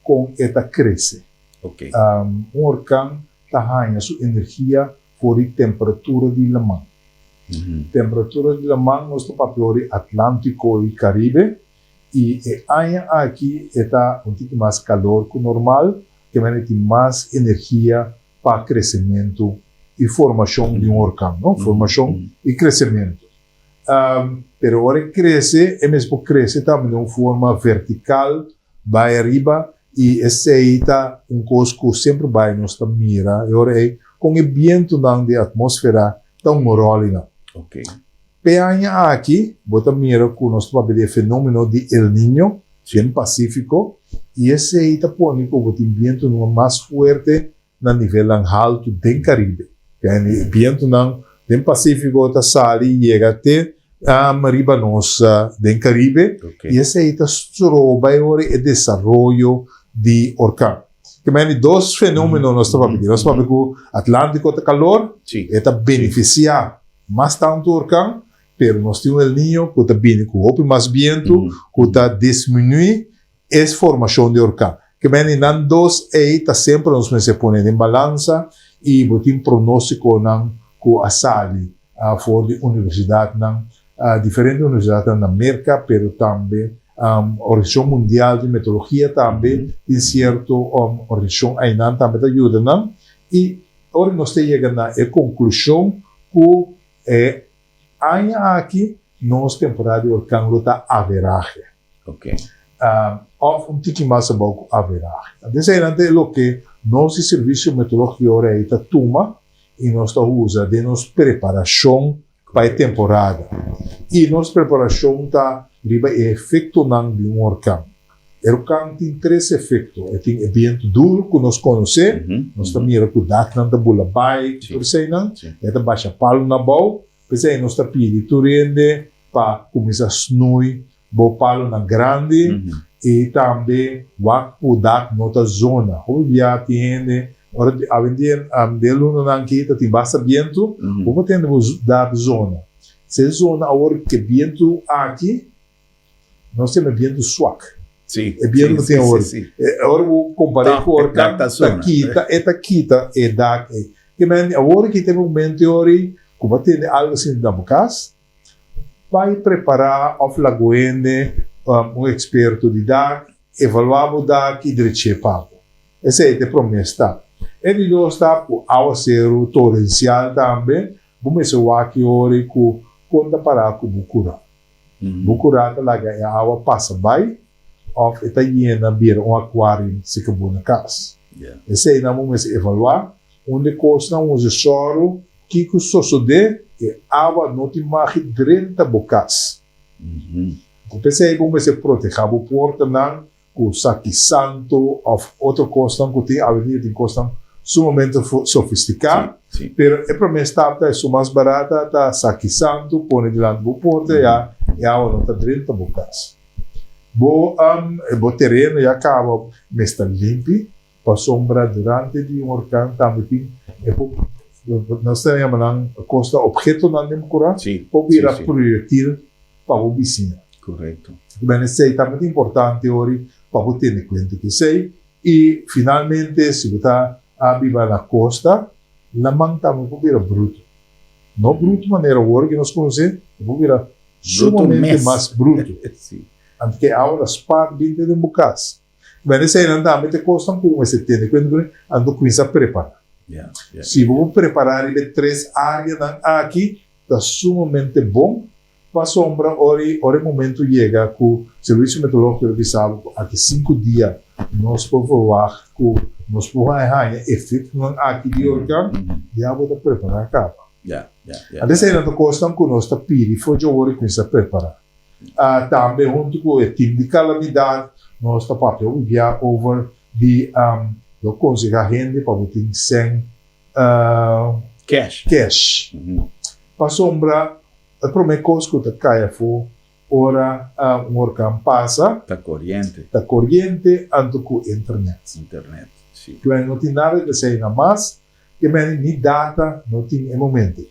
kon e ta krese. Un orkan ta haña su energia for di temperatura di laman. Temperatura di laman nos ta papia ora di Atlántiko i Karibe i e aña aki e ta un tiki mas kalor ku normal, ke manera tin mas energia pa kresementu i formashon di un orkan, no? Formashon i kresementu. Pero ora e krese, e mes por krese tambe den un forma vertikal bai ariba i esei ta un kos ku semper bai nos ta mira e ora ei kon e bientunan di atmósfera ta un ròl einan. P'e aña aki bo ta mira ku nos ta papia di e fenómeno di El Niño den Pasífiko i esei ta pone ku bo tin bientunan mas fuerte na nivelnan haltu den Karibe. E bientunan den Pasífiko ta sali i yega te riba nos den Karibe i esei ta stroba e ora e desaroyo di orkan. Ke men di dos fenómeno nos ta papia aki. Nos ta papia ku Atlántiko ta kalor, e ta benefisiá mas tantu orkan, pero nos tin un El Niño ku ta bini ku hopi mas bientu ku ta disminuí e formashon di orkan. Ke men di nan dos ei ta semper nos mester pone den balansa i bo tin pronóstikonan ku a sali for di universidatnan, diferente universidatnan na Merka, pero tambe Organisashon Mundial di Meteorologia tambe tin sierto organisashon einan tambe ta yuda nan. I ora nos ta yega na e konklushon ku e aña aki nos temporada di orkan lo ta averahe. Òf un tiki mas abou ku averahe. Antes einan ta e loke nos di Servisio Meteorológiko ora ei ta tuma i nos ta usa den nos preparashon pa e temporada. I nos preparashon ta riba e efektonan di un orkan. E orkan tin tres efekto. E tin e bientu duru ku nos konosé, nos ta mira ku daknan ta bula bai, ku tur eseinan, e ta basha palunan abou. P'esei nos ta pidi tur hende pa kuminsá snui Bo palonan grandi i tambe wak ku dak no ta zona. Hopi bia tin hende ora di awendia den lunanan aki ta tin basta bientu, bo por tende bo dak zona. Si e zona awor ke bientu aki nos ta yama bientu swak. E bientu ku tin awor. Ora bo kompar'é ku orkan ta kita e ta kita e dak ei. Ke men awor aki ta e momento yori ku bo a tende algu asina na bo kas. Bai prepará òf lagu hende, un eksperto di dak, evaluá bo dak i drech'é pa bo. Esei ta e promé stap. E di dos stap, ku awaseru torensial tambe, bo mester wak e ora i ku kon ta pará ku bo kurá. Bo kurá ta laga e awa pasa bai òf e ta yena bira un akuarium si ka bo na kas. Eseinan bo mester evaluá. Un di e kosnan usa sòru Kiko sosodé e awa no tin magi drenta bo kas. Ku p'esei bo mester protehá bo portanan ku saki santu òf otro kosnan ku tin. Awendia tin kosnan sumamente sofistiká, pero e promé stap ta esun mas barata ta saki santu pone dilanti bo porta ya e awa no ta drenta bo kas. Bo bo tereno ya kaba mester limpi. Pasobra durante di un orkan tambe tin e por, nos ta yama nan kos ta obhetonan den bo kura, por bira proyektil pa bo bisiña. Ben esei tambe ta importante ori pa bo tene kuenta ku esei. I finalmente si bo ta a biba na kosta, laman tambe por bira brutu. No brutu manera awor ku nos konosé, e por bira sumamente mas brutu. Anto ke awa ta spat binti den bo kas. Ben eseinan tambe ta e kosnan ku bo mester tene kuenta kuné anto kuminsá prepará. Si bo por prepará riba e tres áreanan aki ta sumamente bon pasobra ora ora e momento yega ku Servisio Meteorológiko ta bisa bo ku aki sinku dia nos por verwagt ku nos por haña efektonan aki di orkan, ya bo ta prepará kaba. Anto eseinan ta kosnan ku nos ta pidi for dje ora kuminsá prepará. Tambe huntu ku e tim di kalamidat nos ta papia un bia over di lo konsehá hende pa bo tin sèn Cash. Cash. Pasobra e promé kos ku ta kai afó ora un orkan pasa. Ta koriente. Ta koriente anto ku internet. Internet, si. Kwen no tin nada di esei na mas, ke meni ni data no tin e momento.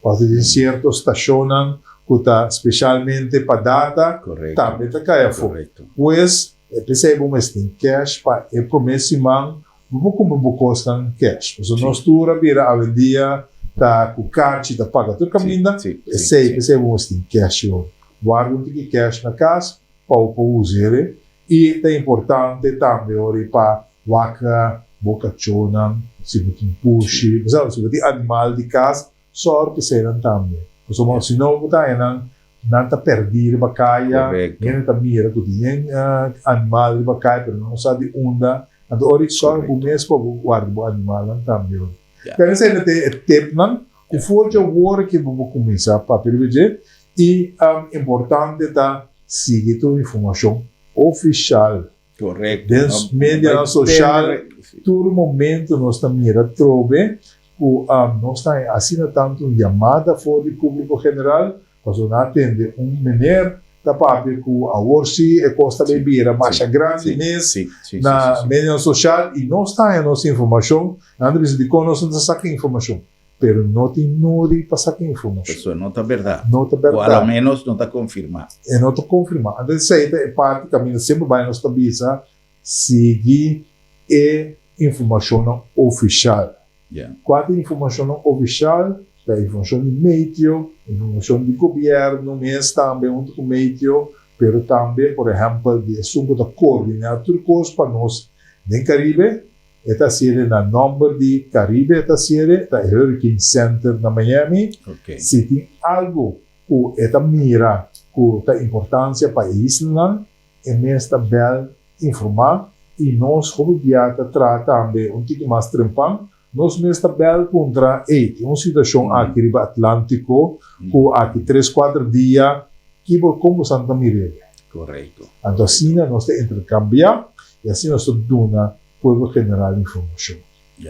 Pasobra tin sierto stashonnan ku ta speshalmente pa data tambe ta kai afó. Pues, e p'esei bo mester tin kèsh pa e promé siman bo por kumpra bo kosnan kèsh. Pasobra nos tur a bira awendia ta ku karchi ta paga tur kaminda. Esei p'esei bo mester tin kèsh yo. Warda un tiki kèsh na kas pa bo por us'e. I ta importante tambe ora pa wak bo kachónan, si bo tin pushi, bo sa, si bo tin animal di kas, sòru pa eseinan tambe. Pasobra si no bo ta haña nan, nan ta pèrdí riba kaya, hende ta mira ku tin yen animal riba kaya pero nan no sa di unda. Anto ora i sòru bo mes pa bo warda bo animalnan tambe ora. Pero esei ta e tipnan ku for dje awor ke bo por kuminsá papia riba dje i importante ta sigui tur informashon ofishal. Korekto. Den medianan soshal tur momento nos ta mira trobe ku nos ta haña asina tantu yamada for di públiko general pasobra nan a tende un meneer. ta papia ku awor si e kos ta bay bira masha grandi mes na medionan sosial i nos ta haña nos informashon, nan ta bisa dikon nos no ta saka informashon, pero no tin nodi pa saka informashon. Pasobra no ta bèrdat. No ta bèrdat. O a lo ménos no ta konfirmá. E no ta konfirmá. Anto esei ta e parti kaminda semper bai nos ta bisa sigui e informashonnan ofishal. Kua ta informashonnan ofishal? Ta informashon di meteo, informashon di gobièrnu mes tambe huntu ku meteo, pero tambe por ehèmpel di esun ku ta koordiná tur kos pa nos den Karibe, e ta hasié na nòmber di Karibe e ta hasié, ta e Hurricane Center na Miami. Si tin algu ku e ta mira ku ta importansia pa e islanan, E mes ta bel informá i nos hopi bia ta traha tambe un tiki mas trempan. Nos mes ta bel puntra, Ey, tin un situashon aki riba Atlantiko ku aki tres kuater dia, ki bo kon bosan ta mir'e? Korekto. Anto asina nos ta interkambiá i asina nos ta duna pueblo general informashon.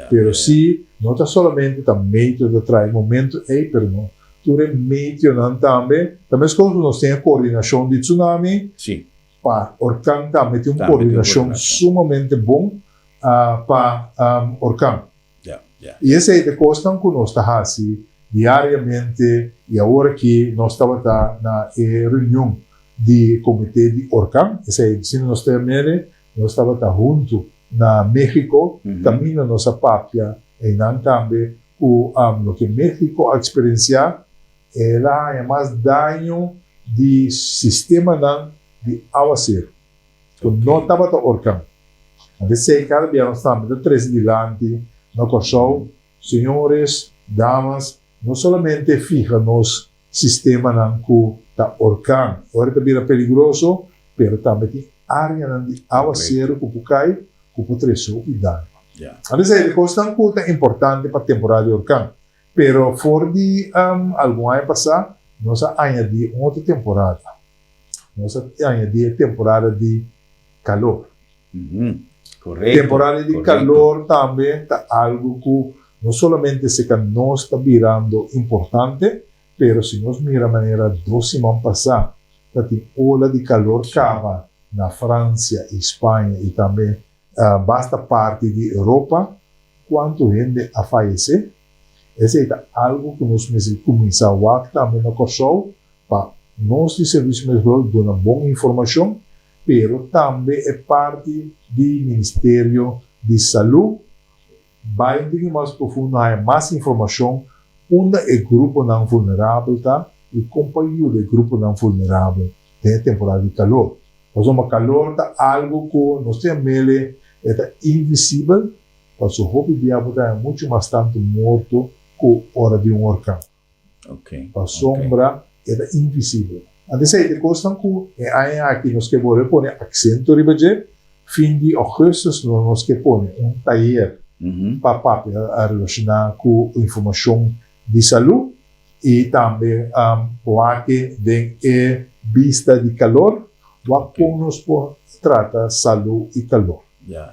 Pero si no ta solamente ta meteo ta traha e momento ey, pero no tur e meteonan tambe. Ta meskos ku nos tin e koordinashon di tsunami, pa orkan tambe tin un koordinashon sumamente bon pa orkan. I esei ta e kosnan ku nos ta hasi diariamente i awor aki nos tabata na e reunion di komite di orkan, esei asina nos ta yam'e, nos tabata huntu na Mexico, caminda nos a papia eynan tambe cu loke Mexico a experiencia, el a haña mas daño di sistemanan di awaceru, cu no tabata orkan. Anto esey cada bia nos tambe ta trece dilanti na Corsou, señores, damas, no solamente fiha nos sistemanan ku ta orkan ora ta bira peligroso, pero tambe tin áreanan di awaseru ku por kai ku por trese hopi daño. Antes ei, e kosnan ku ta importante pa temporada di orkan. Pero for di algun aña pasá nos a añadí un otro temporada. Nos a añadí e temporada di kalor. Temporada di kalor tambe ta algu ku no solamente seka nos ta birando importante, pero si nos mira manera dos siman pasá ta tin ola di kalor kaba na Fransia i Spaña i tambe basta parti di Europa, kuantu hende a fayesé. Esei ta algu ku nos mester kuminsá wak tambe na Kòrsou pa nos di Servisio Meteorológiko duna bon informashon pero tambe e parti di Ministerio di Salú bai un tiki mas profundo haña mas informashon unda e gruponan vulnerabel ta i kon pa yuda e gruponan vulnerabel den e temporada di kalor. Pasobra kalor ta algu ku nos tin a mele e ta invisibel, pasobra hopi bia bo ta haña muchu mas tantu morto ku ora di un orkan. Pasobra e ta invisibel. Anto esei ta e kosnan ku e aña aki nos ke bolbe pone aksento riba dje. Fin di ougùstus nos ke pone un tayer pa papia relashoná ku informashon di salú i tambe wak den e bista di kalor, wak kon nos por trata salú i kalor.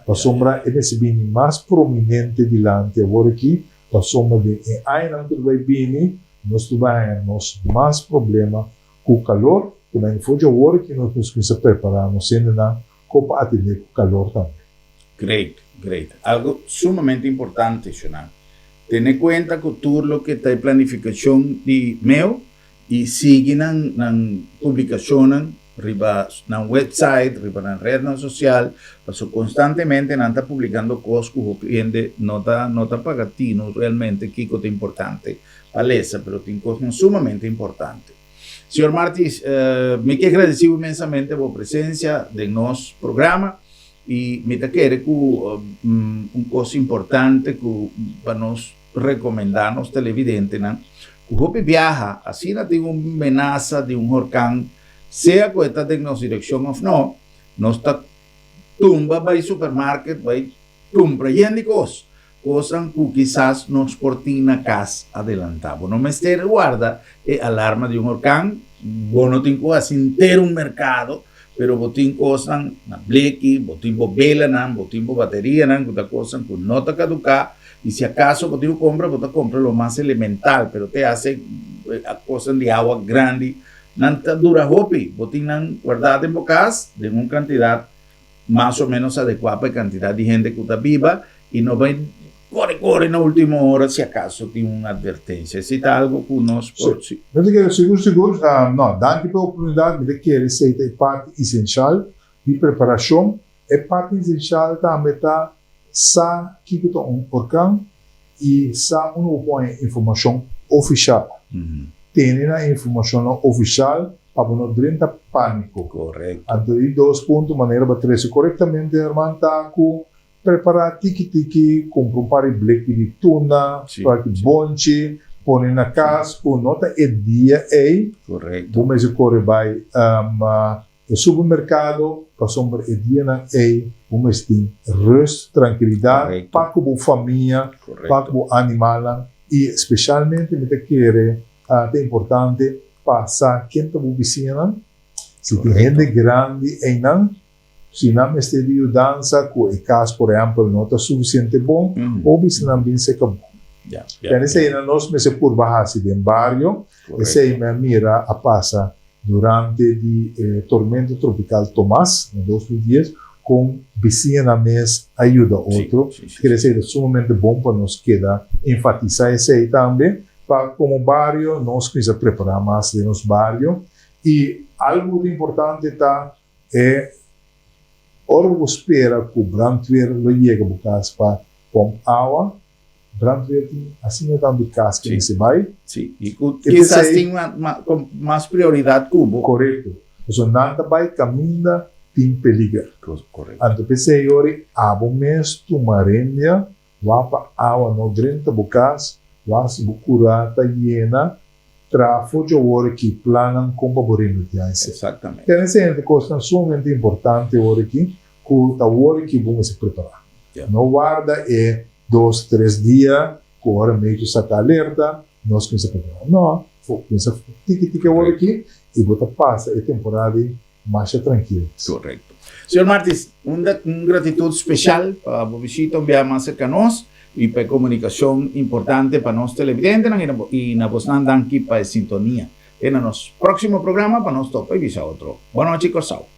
Pasobra e mester bini mas prominente dilanti awor aki Pasobra den e añanan ku ta bai bini, nos lo bai haña nos mas problema ku kalor, ku na info dje awor ki nos mester kuminsá prepará nos hendenan kon pa atendé ku kalor tambe. Great, great. Algo sumamente importante, Shonan. Tene kuenta ku tur loke ta e planifikashon di meo i sigui nan nan publikashonnan riba nan website, riba nan rednan sosial, pasobra konstantemente nan ta publikando kos ku hopi hende no ta no ta paga tinu realmente kiko ta importante pa lesa, pero tin kosnan sumamente importante. Señor Martis, mi ke gradisi bo inmensamente bo presensia den nos programa i mi ta kere ku un kos importante ku pa nos rekomendá nos televidentenan ku hopi biaha asina tin un menasa di un horkan, sea ku e ta den nos direkshon òf no, nos ta tumba bai supermarket bai kumpra yen di kos, kosnan ku kisas nos por tin na kas adelantá. Bo no mester warda e alarma di un horkan, bo no tin ku hasi henter un merkado, pero bo tin kosnan na bleki, bo tin bo belanan, bo tin bo baterianan ku ta kosnan ku no ta kaduká. I si akaso bo tin ku kompra, bo ta kompra lo mas elemental, pero te hasi kosnan di awa grandi. Nan ta dura hopi. Bo tin nan guardá den bo kas den un kantidat mas o ménos adekuá pa e kantidat di hende ku ta biba i no bai kore kore na último ora si akaso tin un atvertensia. Esei ta algu ku nos por. Sí. Mi ta kere sigur sigur. No, danki pa e oportunidat. Mi ta kere esei ta e parti esenshal di preparashon. E parti esenshal tambe ta sa kiko ta un orkan i sa unda bo por haña informashon ofishal. Tene na e informashonnan ofishal pa bo no drenta pániko. Anto di dos punto, manera bo a trese korektamente Herman, ta ku prepará tiki tiki, kumpra un par di bleki di tuna, par di bonchi, pone na kas ku no ta e dia ei bo mester kore bai E supermerkado, pasobra e dianan ei bo mester tin rust, trankilidat pa ku bo famia, pa ku bo animalnan i speshalmente mi ta kere ta importante pa sa ken ta bo bisiñanan, si tin hende grandi einan, si nan mester di yudansa ku e kas por ehèmpel no ta sufisiente bon, bo bisiñanan bin seka bo. Kende eseinan nos mester purba hasi den bario, esei mi a mira a pasa Durante di e tormenta tropical Tomas na 2010, con bisiñanan mes a yuda otro. Kere esey ta sumamente bon pa nos keda enfatisa esey tambe, pa como bario nos cuminsa prepara mas den nos bario. Y algo cu ta importante ta e ora cu bo spera cu brandweer lo yega bo cas pa pomp awa, Brandweer tin asina tantu kas ku mester bai. Sí, i ku kisas tin mas prioridat ku bo. Korekto. Pasobra nan ta bai kaminda tin peliger. Korekto. Anto p'esei ora abo mes tuma rendia, wak pa awa no drenta bo kas, wak si bo kura ta yena, traha for dje awor aki plannan kon pa bo remediá esei. Eksaktamente. Tene esei ta kosnan sumamente importante awor aki ku ta awor aki bo mester prepará. No warda e dos, tres dia ku ora medio saka alerta, nos kuminsá prepará. No, bo kuminsá tiki tiki awor aki i bo ta pasa e temporada di masha trankil. Korekto. Señor Martis, un un gratitut speshal pa bo bishita un biaha mas serka nos i pa e komunikashon importante pa nos televidentenan i na bosnan danki pa e sintonia. Te na nos próksimo programa pa nos topa i bisa otro. Bonochi Kòrsou.